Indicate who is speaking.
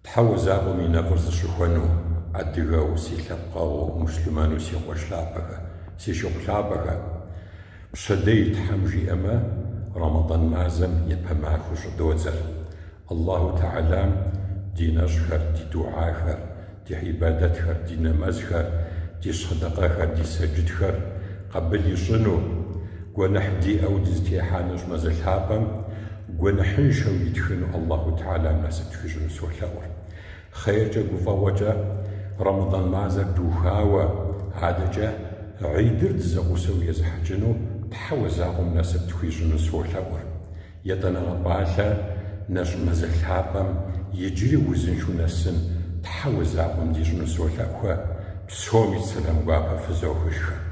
Speaker 1: Тхьэуэ закъуэм и нэфӏыр зыщыхуэну, адыгэу, си лъэпкъэгъуу, муслъымэну си къуэш лъапӏэхэ, си шыпхъу лъапӏэхэ! Пщэдей Тхьэм жиӏэмэ, Рэмэдан мазэм япэ махуэу щӏыдодзэр. Аллаху Тэхьэлам ди нэщӏхэр, ди дугьахэр, ди гьибадэтхэр, ди нэмэзхэр, ди сэдэкъэхэр, ди сэджытхэр къабыл ищӏыну, гуэныхь диӏэу дызытехьа нэщӏ мазэ лъапӏэм гуэныхьыншэу итхыну Аллаху Тэхьэлам насып тхуищӏыну солъэӏур. Хъейркӏэ гуфӏэгъуэкӏэ Рэмэдан мазэр духауэ, адэкӏэ гьидыр дызэгъусэу езыхьэкӏыну Тхьэуэ закъуэм насып тхуищӏыну солъэӏур. Етӏанэгъэ пӏалъэ нэщӏ мазэ лъапӏэм иджыри узыншэу нэсын Тхьэуэ закъуэм дищӏыну солъэӏухэ, псоми сэлам гуапэ фызохыжхэ.